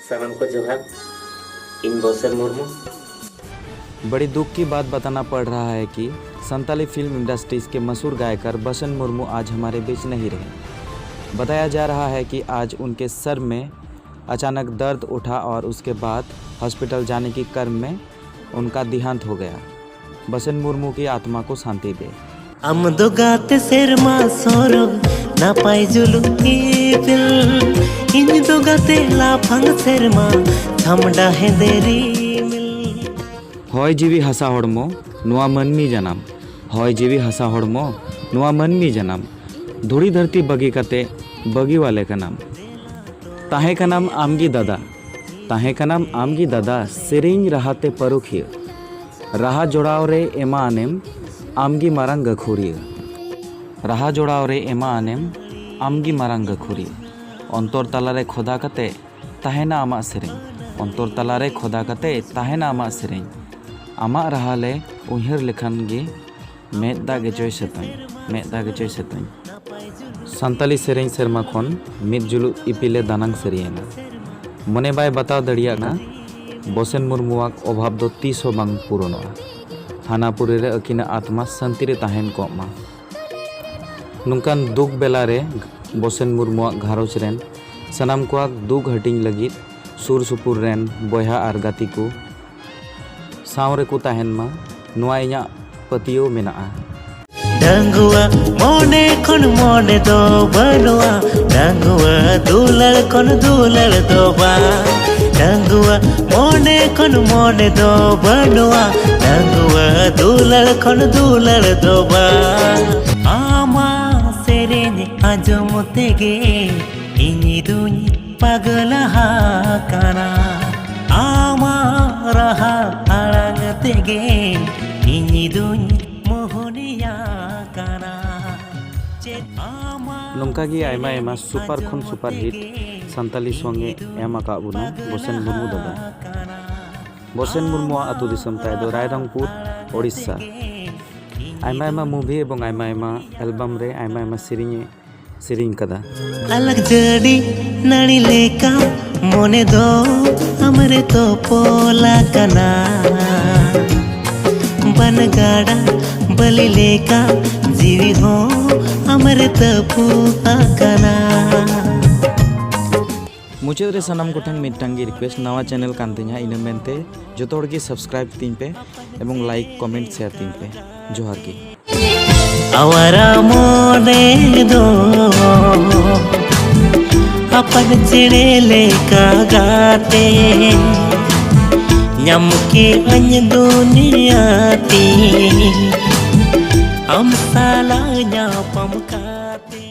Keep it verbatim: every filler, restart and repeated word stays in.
ᱥᱟᱱᱟᱢ ᱠᱚ ᱡᱚᱦᱟᱨ, ᱤᱧ ᱵᱚᱥᱮᱱ ᱢᱩᱨᱢᱩ᱾ बड़ी दुख की बात बताना पड़ रहा है कि संताली फिल्म इंडस्ट्रीज के मशहूर गायकर बसंत मुर्मू आज हमारे बीच नहीं रहे। बताया जा रहा है कि आज उनके सर में अचानक दर्द उठा और उसके बाद हॉस्पिटल जाने की क्रम में उनका देहांत हो गया। बसंत मुर्मू की आत्मा को शांति दे। ᱟᱢ ᱫᱚ ᱜᱟᱛᱮ ᱥᱮᱨᱢᱟ ᱥᱚᱨᱚᱜ ᱱᱟᱯᱟᱭ ᱡᱩᱞᱩᱜ ᱤᱯᱤᱞ, ᱤᱧ ᱫᱚ ᱜᱟᱛᱮ ᱞᱟᱯᱷᱟᱝ ᱥᱮᱨᱢᱟ ᱪᱷᱟᱢᱰᱟ ᱦᱮᱸᱫᱮ ᱨᱤᱢᱤᱞ᱾ ᱦᱚᱭ ᱡᱤᱣᱤ ᱦᱟᱥᱟ ᱦᱚᱲᱢᱚ ᱱᱚᱣᱟ ᱢᱟᱹᱱᱢᱤ ᱡᱟᱱᱟᱢ, ᱦᱚᱭ ᱡᱤᱣᱤ ᱦᱟᱥᱟ ᱦᱚᱲᱢᱚ ᱱᱚᱣᱟ ᱢᱟᱹᱱᱢᱤ ᱡᱟᱱᱟᱢ, ᱫᱷᱩᱲᱤ ᱫᱷᱟᱹᱨᱛᱤ ᱵᱟᱹᱜᱤ ᱠᱟᱛᱮ ᱵᱟᱹᱜᱤᱣᱟᱞᱮ ᱠᱟᱱᱟᱢ᱾ ᱛᱟᱦᱮᱸ ᱠᱟᱱᱟᱢ ᱟᱢᱜᱮ ᱫᱟᱫᱟ, ᱛᱟᱦᱮᱸ ᱠᱟᱱᱟᱢ ᱟᱢᱜᱮ ᱫᱟᱫᱟ, ᱥᱮᱨᱮᱧ ᱨᱟᱦᱟᱛᱮ ᱯᱟᱹᱨᱩᱠᱷᱤᱭᱟᱹ᱾ ᱨᱟᱦᱟ ᱡᱚᱲᱟᱣ ᱨᱮ ᱮᱢᱟ ᱟᱱᱮᱢ ᱟᱢᱜᱮ ᱢᱟᱨᱟᱝ ᱜᱟᱹᱠᱷᱩᱲᱤᱭᱟᱹ᱾ ᱨᱟᱦᱟ ᱡᱚᱲᱟᱣ ᱨᱮ ᱮᱢᱟ ᱟᱱᱮᱢ ᱟᱢᱜᱮ ᱢᱟᱨᱟᱝ ᱜᱟᱹᱠᱷᱩᱲᱤᱭᱟᱹ᱾ ᱚᱱᱛᱚᱨ ᱛᱟᱞᱟᱨᱮ ᱠᱷᱚᱫᱟ ᱠᱟᱛᱮ ᱛᱟᱦᱮᱱᱟ ᱟᱢᱟᱜ ᱥᱮᱨᱮᱧ᱾ ᱚᱱᱛᱚᱨ ᱛᱟᱞᱟᱨᱮ ᱠᱷᱚᱫᱟ ᱠᱟᱛᱮ ᱛᱟᱦᱮᱱᱟ ᱟᱢᱟᱜ ᱥᱮᱨᱮᱧ᱾ ᱟᱢᱟᱜ ᱨᱟᱦᱟ ᱞᱮ ᱩᱭᱦᱟᱹᱨ ᱞᱮᱠᱷᱟᱱ ᱜᱮ ᱢᱮᱫ ᱫᱟᱜ ᱜᱮᱪᱚᱭ ᱥᱮᱛᱟᱹᱧ, ᱢᱮᱫ ᱫᱟᱜ ᱜᱮᱪᱚᱭ ᱥᱮᱛᱟᱹᱧ᱾ ᱥᱟᱱᱛᱟᱞᱤ ᱥᱮᱨᱮᱧ ᱥᱮᱨᱢᱟ ᱠᱷᱚᱱ ᱢᱤᱫ ᱡᱩᱞᱩᱜ ᱤᱯᱤᱞᱮ ᱫᱟᱱᱟᱝ ᱥᱟᱹᱨᱤᱭᱮᱱᱟ᱾ ᱢᱚᱱᱮ ᱵᱟᱭ ᱵᱟᱛᱟᱣ ᱫᱟᱲᱮᱭᱟᱜ ᱠᱟᱱᱟ, ᱵᱚᱥᱮᱱ ᱢᱩᱨᱢᱩᱣᱟᱜ ᱚᱵᱷᱟᱵᱽ ᱫᱚ ᱛᱤᱥ ᱦᱚᱸ ᱵᱟᱝ ᱯᱩᱨᱚᱱᱚᱜᱼᱟ᱾ ᱦᱟᱱᱟ ᱯᱩᱨᱤ ᱨᱮ ᱟᱹᱠᱤᱱᱟᱜ ᱟᱛᱢᱟ ᱥᱟᱱᱛᱤ ᱨᱮ ᱛᱟᱦᱮᱱ ᱠᱚᱜ ᱢᱟ᱾ ᱱᱚᱝᱠᱟᱱ ᱫᱩᱠ ᱵᱮᱞᱟ ᱨᱮ ᱵᱚᱥᱮᱱ ᱢᱩᱨᱢᱩᱣᱟᱜ ᱜᱷᱟᱨᱚᱸᱡᱽ ᱨᱮᱱ ᱥᱟᱱᱟᱢ ᱠᱚᱣᱟᱜ ᱫᱩᱠ ᱦᱟᱹᱴᱤᱧ ᱞᱟᱹᱜᱤᱫ ᱥᱩᱨ ᱥᱩᱯᱩᱨ ᱨᱮᱱ ᱵᱚᱭᱦᱟ ᱟᱨ ᱜᱟᱛᱮ ᱠᱚ ᱥᱟᱶ ᱨᱮᱠᱚ ᱛᱟᱦᱮᱱ ᱢᱟ, ᱱᱚᱣᱟ ᱤᱧᱟᱹᱜ ᱯᱟᱹᱛᱭᱟᱹᱣ ᱢᱮᱱᱟᱜᱼᱟ᱾ ᱰᱟᱺᱜᱩᱣᱟᱹ ᱢᱚᱱᱮ ᱠᱷᱚᱱ ᱢᱚᱱᱮ ᱫᱚ ᱵᱟᱹᱱᱩᱜᱼᱟ, ᱰᱟᱺᱜᱩᱣᱟᱹ ᱫᱩᱞᱟᱹᱲ ᱠᱷᱚᱱ ᱫᱩᱞᱟᱹᱲ ᱫᱚ ᱵᱟᱝ᱾ ᱰᱟᱺᱜᱩᱣᱟᱹ ᱢᱚᱱᱮ ᱠᱷᱚᱱ ᱢᱚᱱᱮ ᱫᱚ ᱵᱟᱹᱱᱩᱜᱼᱟ, ᱰᱟᱺᱜᱩᱣᱟᱹ ᱫᱩᱞᱟᱹᱲ ᱠᱷᱚᱱ ᱫᱩᱞᱟᱹᱲ ᱫᱚ ᱵᱟᱝ᱾ ᱟᱢᱟᱜ ᱥᱮᱨᱮᱧ ᱟᱸᱡᱚᱢ ᱛᱮᱜᱮ ᱤᱧ ᱫᱩᱧ ᱯᱟᱜᱽᱞᱟ ᱟᱠᱟᱱᱟ᱾ ᱟᱢᱟᱜ ᱨᱟᱦᱟ ᱟᱲᱟᱝ ᱛᱮᱜᱮ ᱤᱧ ᱫᱩᱧ ᱢᱳᱦᱱᱤᱭᱟ ᱠᱟᱱᱟ᱾ ᱪᱮᱫ ᱟᱢᱟᱜ ᱱᱚᱝᱠᱟ ᱜᱮ ᱟᱭᱢᱟ ᱟᱭᱢᱟ ᱥᱩᱯᱟᱨ ᱠᱷᱚᱱ ᱥᱩᱯᱟᱨ ᱦᱤᱴ ᱥᱟᱱᱛᱟᱞᱤ ᱥᱚᱝ ᱮ ᱮᱢ ᱟᱠᱟᱫ ᱵᱚᱱᱟ ᱵᱚᱥᱮᱱ ᱢᱩᱨᱢᱩ ᱫᱟᱫᱟ᱾ ᱵᱚᱥᱮᱱ ᱢᱩᱨᱢᱩᱣᱟᱜ ᱟᱹᱛᱩ ᱫᱤᱥᱚᱢ ᱛᱟᱭ ᱫᱚ ᱨᱟᱭᱨᱚᱝᱯᱩᱨ, ᱳᱰᱤᱥᱟ᱾ ᱟᱭᱢᱟ ᱟᱭᱢᱟ ᱢᱩᱵᱷᱤ ᱮᱵᱚᱝ ᱟᱭᱢᱟ ᱟᱭᱢᱟ ᱮᱞᱵᱟᱢ ᱨᱮ ᱟᱭᱢᱟ ᱟᱭᱢᱟ ᱥᱮᱨᱮᱧ ᱮ ᱥᱮᱨᱮᱧ ᱠᱟᱫᱟ᱾ ᱟᱞᱟᱜ ᱡᱟᱹᱲᱤ ᱱᱟᱹᱲᱤ ᱞᱮᱠᱟ ᱢᱚᱱᱮ ᱫᱚ ᱟᱢᱨᱮ ᱛᱚᱯᱚᱞ ᱟᱠᱟᱱᱟ, ᱵᱟᱱ ᱜᱟᱰᱟ ᱵᱟᱹᱞᱤ ᱞᱮᱠᱟ ᱡᱤᱣᱤ ᱦᱚᱸ ᱟᱢᱨᱮ ᱛᱟᱹᱯᱩ ᱟᱠᱟᱱᱟ᱾ ᱢᱩᱪᱟᱹᱫ ᱨᱮ ᱥᱟᱱᱟᱢ ᱠᱚᱴᱷᱮᱱ ᱢᱤᱫᱴᱟᱝ ᱜᱮ ᱨᱤᱠᱩᱭᱮᱥᱴ, ᱱᱟᱣᱟ ᱪᱮᱱᱮᱞ ᱠᱟᱱ ᱛᱤᱧᱟ, ᱤᱱᱟᱹ ᱢᱮᱱᱛᱮ ᱡᱚᱛᱚ ᱦᱚᱲ ᱜᱮ ᱥᱟᱵᱥᱠᱨᱟᱭᱤᱵ ᱛᱤᱧ ᱯᱮ ᱮᱵᱚᱝ ᱞᱟᱭᱤᱠ, ᱠᱚᱢᱮᱱᱴ, ᱥᱮᱭᱟᱨ ᱛᱤᱧ ᱯᱮ᱾ ᱡᱚᱦᱟᱨ ᱜᱮ᱾ ᱟᱣᱟᱨᱟ ᱢᱚᱱᱮ ᱫᱚ ᱟᱯᱟᱱ ᱪᱮᱬᱮ ᱞᱮᱠᱟ ᱜᱟᱛᱮ, ᱧᱟᱢ ᱠᱮᱜᱼᱟᱹᱧ ᱫᱩᱱᱤᱭᱟᱹ ᱛᱤ ᱟᱢ ᱥᱟᱞᱟᱜ ᱧᱟᱯᱟᱢ ᱠᱟᱛᱮ᱾